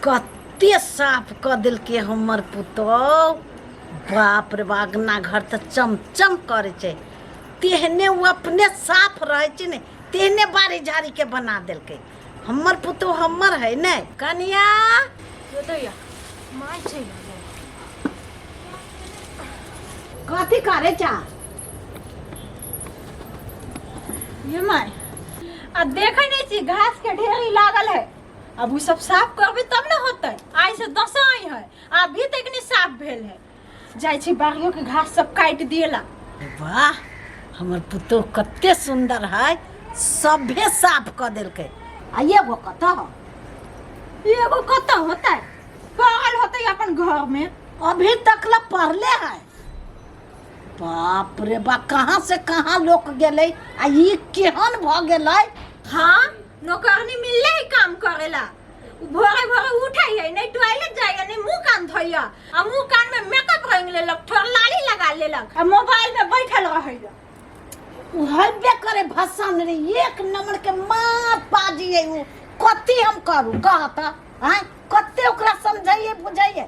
कते साफ कऽ देलकै हमर पुतोह। बाप रे बा, अङ्गना घर तऽ चमचम करै छै। तेहने ओ अपने साफ रहै छै ने, तेहने बाड़ी झाड़ीके बना देलकै हमर पुतोह। हमर है ने कनिया। माय चलि गेलै। कथी करै छा? ये माय, आ देखै नहीं छी, घास के ढेरी लागल है। अब उ सब साफ करबे तब न होतै। आइ से दसाई है, अभी तक नहीं साफ भेल है। जाइ छी बाड़ियों के घास सब काटि दिएला। वाह, हमर पुतोह कते सुंदर है, सभे साफ कऽ देलकै। आ एगो कतऽ हो? एगो कतऽ होतै? पड़ल होतै अपन घर में। अभी तक ला पढ़ले है। बाप रे बा, कहाँ से कहाँ लोक गेलै आ ई केहन भऽ गेलै। हाँ, नौकरनी मिलले है काम करेला। उ भोरे भोरे उठै है, नहीं टॉयलेट जाय है, नहीं मुंह कान धोइया, आ मुंह कान में मेकअप रंग लेलक, थोड़ा लाली लगा लेलक, आ मोबाइल में बैठल रहै। उ हेबे करे भसान रे, एक नंबर के माँ पाजी है उ। कथी हम करू कहत? आँय, कते ओकरा समझाइए बुझाइए,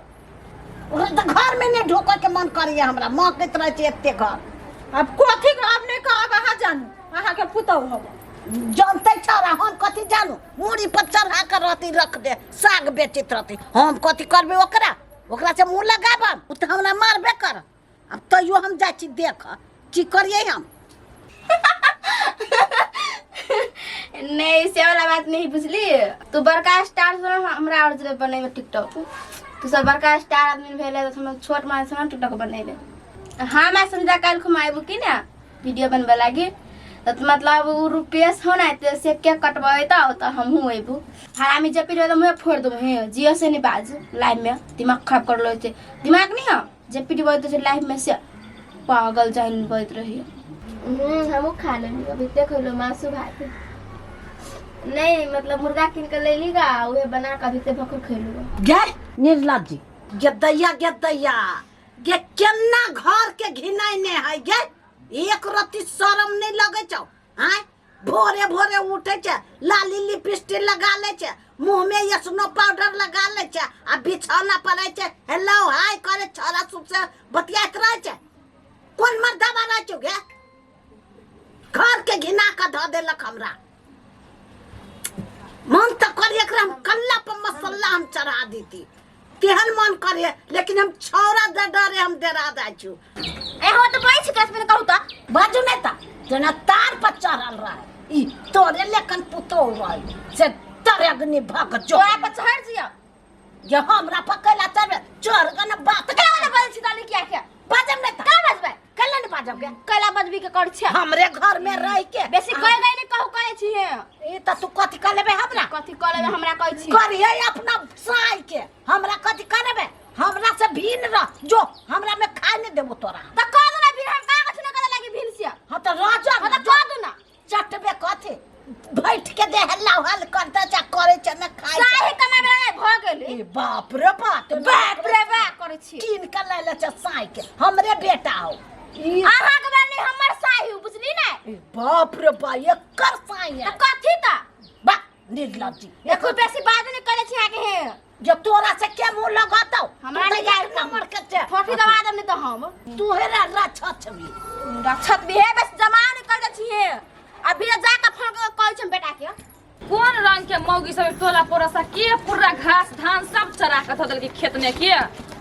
ओकरा तऽ घर में नहीं ढोके के मन करैए हमरा, महकैत रहै छै एते घर। अब कथी अब नहीं करब, अहाँ जानू, अहाँ के पुतहु हब। जानते छौड़ा, हम कथी जानू? मूड़ी पर चढ़ा कर रहती, रख दे साग बेचैत रहती। हम कथी करबै ओकरा? ओकरा से मुँह लगाब? ओ तऽ हमरा मारबे कर। अब तैयो हम जाइ छी देख की करियै हम। नहीं, से वाला बात नहीं बुझली। तू बड़का स्टार छौ, हमरा और जरे बनेबे टिकटॉक। तू सब बड़का स्टार आदमी भेले तऽ हम छोट मानस ने टिकटॉक बनेबे। हाँ, मैं समझा, काल्हि खुमा आबू की ना वीडियो बनबे लागी, तऽ मतलब उ रुपेश हो ना ते से केक कटबै तऽ हमहूँ अयबू। हरामी जपी रहे तऽ मुँहे फोड़ देबू। हे जियो से नहीं बाज लाइव में, दिमाग खराब कर लो छै। दिमाग नहीं हो जे पीटी बजैत छै लाइव में, से पागल जहन बजैत रहिए। हमहूँ खा लेली, अभी देख लो मासू भात नहीं, मतलब मुर्गा कीन के ले गा, उहे बना के अभी ते भकुर खेलू। गे निर्लज्जी, गे दैया, गे दैया, गे केना घर के घिनाइने है गे, एक रत्ती शरम नहीं लगे छौ? आँय, भोरे भोरे उठे छै, लाली लिपस्टिक लगा ले छै, मुंह में स्नो पाउडर लगा ले छै, आ बिछौना पर रहै छै, हेलो हाय करे छोरा सब से बतियाइत रहै छै। कोन मर्दावा रहै छौ गे? घर के घिना के धऽ देलक हमरा। मन तऽ करे एकरा हम कल्ला पर मसाला हम चढ़ा देती, तेहन मन करे, लेकिन हम छौड़ा दे डरे हम डरा जाइ छु। ए हो तऽ बैठ के फिर कहू तऽ। बाजू नहीं तऽ जेना तार पर चढ़ल रहे ई तोरे लेखन पुतोह रहे से तोरे अग्नि भग जो। तोरा पर चढ़ जिया। जे हमरा पर कैला चढ़बे? चढ़ के न बात। तऽ कैला ने बजै छी ताली किया के? बाजब नहीं तऽ का बजबै? कैला ने बाजब के? कैला बजबी के कर छै? हमरे घर में रह के बेसी कह गई नहीं कहू कहै छी हे। ई तऽ तू कथी कर लेबे हमरा? कथी कह लेबे हमरा कहै छी? करिए अपना साई के, हमरा कथी करबे? हमरा से भीन रह जो, हमरा में खाए नहीं देबो तोरा। तऽ कह दो ना भीन, हम का कथी न करे लागी भीन से। हाँ तऽ रह जा। हाँ तऽ कह दो ना। चटबे कथी बैठ के दे हल्ला हल करते चा करे छै न खाए छै। साही कमाय वाला नहीं भऽ गेलै। ए बाप रे बाप, बाप रे बाप करै छी। कीन के ले ले छै साई के, हमरे बेटा हो ई। अहाँ के बानी हमर साही हो, बुझली ने? ए बाप रे बा, एकर साई है। तऽ कथी तऽ? बा निर्लज्जी। देखो बेसी बात नहीं करे छी अहाँ के हे। जे तोरा से के मुंह लगतौ? हमरा तू नहीं तऽ एक गाय नंबर के छै। फोफी दबा देब नहीं तऽ हम। तू हे रे राक्षस छबी। रक्षत भी है, बस जमा नहीं कर दै छी हे। अभी जाके फोन करके कहै छी हम बेटा के। कोन रंग के मौगी सब टोला पड़ोसा के पूरा घास धान सब चरा के धऽ देलकै खेत में के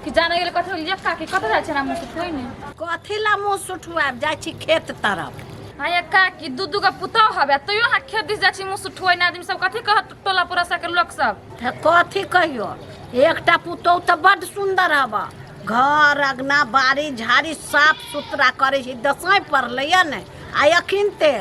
कि जाने गेल कथी एक्का के कतऽ जाइ छै ना मुँह सुखोइ ने। कथी ला मुँह सुठुआब? जाइ छी खेत तरफ। हाँ एक्का की दू दू गो पुतौह हवे तैयो अहाँ खेत दिस जाइ छी मुँह सुठुआइ ने, आदमी सब कथी कहत टोला पड़ोसा के लोक सब? तऽ कथी कहियो, एकटा पुतोह तऽ बड्ड सुन्दर हबऽ, घर अगना बाड़ी झाड़ी साफ सुथरा करै छै। दसाइ पड़लैया ने, आ अखन ते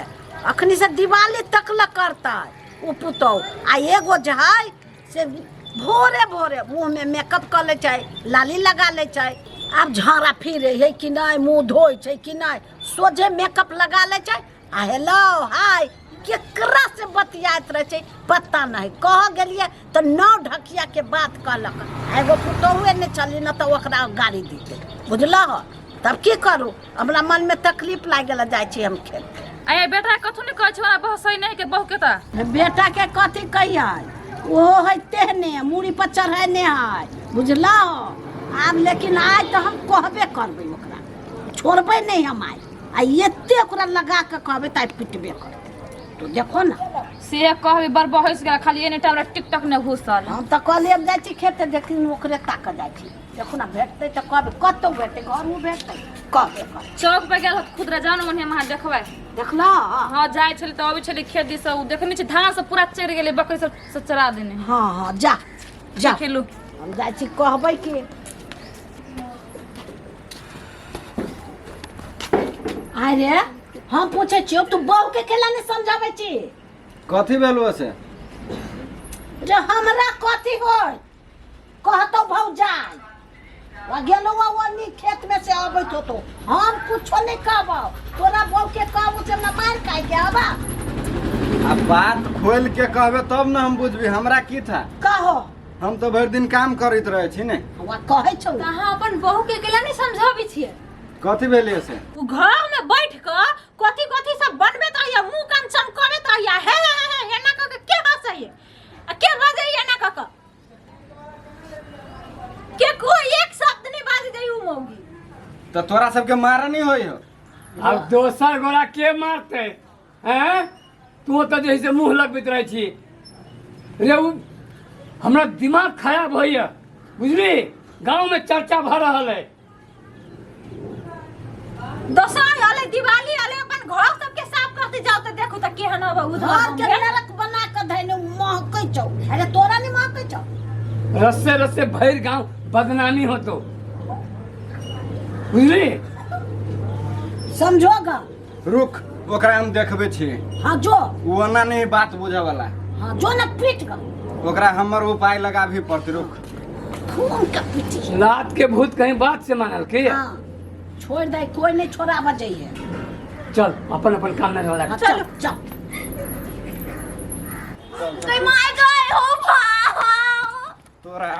अखनी से दिवाली तक ल करतै ओ पुतोह। आ एगो जे है से भोरे भोरे मुँहमे मेकअप कऽ लै छै, लाली लगा लै छै। आब झाड़ा फिरे है कि नहि, मुँह धोइ छै कि नहि, सोझे मेकअप लगा लै छै आ हेलो हाय केकरा से बतियाइत रहै छै पता नहि। कह गेलियै तऽ नौ ढकिया के बात कहलक। आ एगो पुतोहुए नहि छली ने तऽ ओकरा गाड़ी दितै, बुझलह? तब की करू, हमरा मनमे तकलीफ लागि गेल, जाइ छी हम खेत। आय बेटा कथु नहि कहै छौ, बहसै नहि के बहु के तऽ? बेटा के कथी कहियै? ओहो है तेहने मूड़ी पर चढ़ेने है बुझलहो। आब लेकिन आइ तऽ हम कहबे करबै, ओकरा छोड़बै नहि हम आइ। आ एते ओकरा लगा कऽ कहबै तऽ आइ पिटबे करतै, तो देखो ना। से कहबे बड़ बहस गेल, खाली एने टा हमरा टिकटक नहि घुसल। हम तऽ कहलियै हम जाइ छी खेते, देखिन ओकरे ताकऽ जाइ छी, देखू ना भेटतै तऽ कहबै, कतहु भेटतै, घरमे भेटतै कहबे करबै। चौक पे गेल होत खुदरा, जाउ ने ओन्हे हम अहाँ देखबै। देखलह? हाँ, जाइ छली तऽ अबै छली खेत दिस, ओ देखने छी धान सब पूरा चढ़ि गेलै, बकरी सब सब चरा देने। हँ हँ, जा जा। खेलू। हम जाइ छी कहबै कि अरे हम पूछै छियौ, तू बहू के केला नहि समझाबै छी? कथी भेल से? जे हमरा कथी होय कहतो भौजाई, वा गेलो वा ओनी खेत में से अबैत होतो, हम कुछो नहीं कहबो, तोरा बहू के कहबो से हमरा मार खाइ के आबा। आ बात खोल के कहबे तब न हम बुझबी, हमरा की था? कहो। हम तो भरि दिन काम करैत रहै छी ने। वा कहै छौ। तऽ अहाँ अपन बहू के केला नहीं समझाबै छियै? कथी भेलै से? उ घर में बैठ कऽ कथी कथी सब बनबैत रहैया, मुंह कान चमकबैत रहैया, हे हे हे हे एना कऽ के के हँसैया आ के बजैया एना कऽ कऽ के? कोई एक शब्द नहीं बाज दे उ मौगी। तऽ तोरा सबके मारऽ नहीं होइ हो? आब दोसर गोरा के मारते हैं? तू तऽ जे है से मुँह लगबैत रहै छी रे, उ हमरा दिमाग खराब होइए बुझली, गाँवमे चर्चा भऽ रहल है। दशहरा आले, दिवाली आले, अपन घर सबके साफ करते जाओ तऽ देखू तऽ केहन अब उधर घर के नरक बना के धैने महकै छौ। अरे तोरा नहीं महकै छौ? रस्से रस्से भरि गाँव बदनामी होतो बुझली। समझोगा। रुक, ओकरा हम देखबै छी। हाँ जो। ओ ओना नहीं बात बुझे वाला। हाँ जो ना, पीट ग। ओकरा हमर उपाय लगाबही पड़तै, रुक। खून के पीटी। लात के भूत कहीं बात से मानल के? हाँ छोड़ दे, कोई नहीं छोड़ाबऽ जाइए। चल, अपन अपन काम में लगा। हाँ, चल चल। गई my गई हो बा। तोरा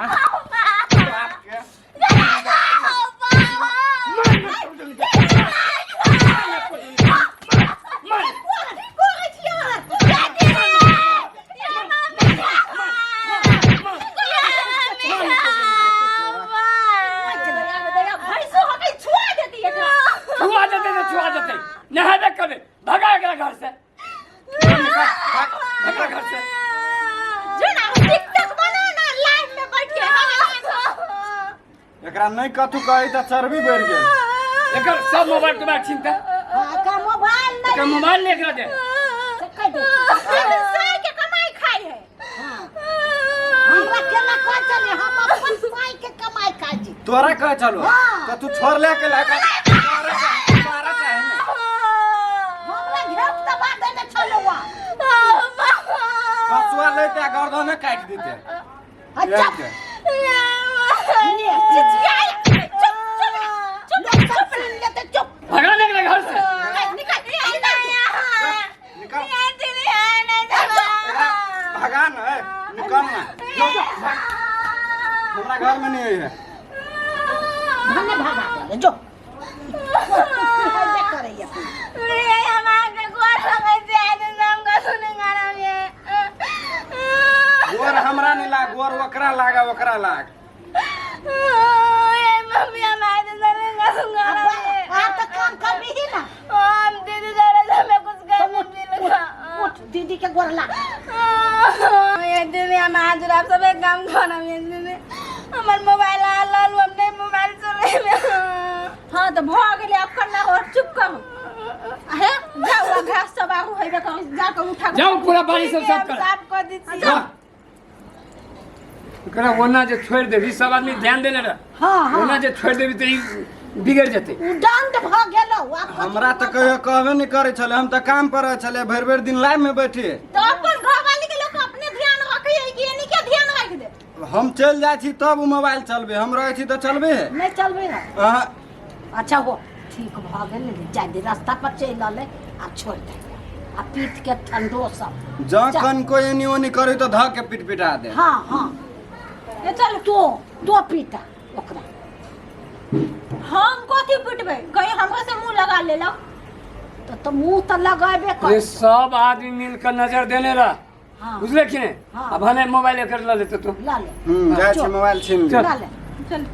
भैंसो हकै छुआ देती एकरा। छुआ देते तो छुआ देते, नहेबे करबे, भगा एकरा घर से, भगा घर से। जो ना टिकटॉक बना ना लाइव में बैठ के। एकरा नहीं कथू कही तऽ चर्बी बढ़ि गेल। एकर सब मोबाइल तोबाइल छीनते। हाँ, एकर मोबाइल नहीं। एकर मोबाइल नहीं एकरा दे। से कहि दे। साई के कमाई खाई है। हमरा केना कहै छलै, हम अपन पाइ के कमाई खाइ छी। तोरा कहे चलो। हाँ। तऽ तू छोड़ ले के लगा तोरा तोरा चाहे ने। हमरा घेप दबा देने छलौ। हसुआ लेते आ गर्दने काटि देते। अच्छा। के। ने चिचियाई, चुप चुप चुप। लोग सब सुन लेते, चुप। भगा ले एकरा घर से। निकल निकल। निकल एकरा, भगा न, ए, निकल ना, जो, जो, भाग। हमरा घर में नहीं है। भने भगा दे जो की करैया। गोर हमरा नहीं लाग, गोर ओकरा लाग, ओकरा लाग। आ तऽ काम करबिही ना तो उठ उठ उठ, दीदी के गोर लाग। सब काम करब दीदी, हमर मोबाइल आ ललू, हम नहीं मोबाइल चलेबे। हाँ तऽ भऽ गेलै, आब करना हो, चुप करू। हे जाउ, आ घास सब आगू हेबे करू, जा कऽ उठा कऽ। जाओ, पूरा बाड़ी सब साफ कर। साफ कर दी छी। जा। एकरा ओना जे छोड़ि देबी, सब आदमी ध्यान देने रह। हाँ हाँ। ओना जे छोड़ि देबी तऽ ई बिगड़ि जेतै। उ दंड भऽ गेलौ आब कथी। हमरा तऽ कहियो कहबे नहीं करे छले, हम तऽ काम पर रहै छलियै, भरि भरि दिन लाइव में बैठिए। तऽ अपन घरवाली के लोक अपने ध्यान रखै कि एनी के ध्यान राखि दे? हम चलि जाइ छी तब उ मोबाइल चलबे, हम रहै छी तऽ चलबे है। नहि चलबै है। अहाँ। अच्छा हो, ठीक भऽ गेल ने, जाय दे, रास्ता पर चलि रहलै, आब छोड़ि दे आ पीठ के ठंडो सब। जँ कनिको एनी ओनी करी तऽ धऽ के पिट पिटा दे। हाँ हाँ। ए चल। तो तो पीटा ओकरा। हम कथी पिटबै? कहीं हमरा से मुंह लगा लेलक। तऽ मुँह तऽ लगेबे ये कर। सब आदमी मिलकर नजर देने रह। हाँ। बुझले कि नहि हाँ। आ भने मोबाइल एकर लऽ लेतौ तू लऽ ले जाइ छी मोबाइल छीन चल। लऽ ले चल।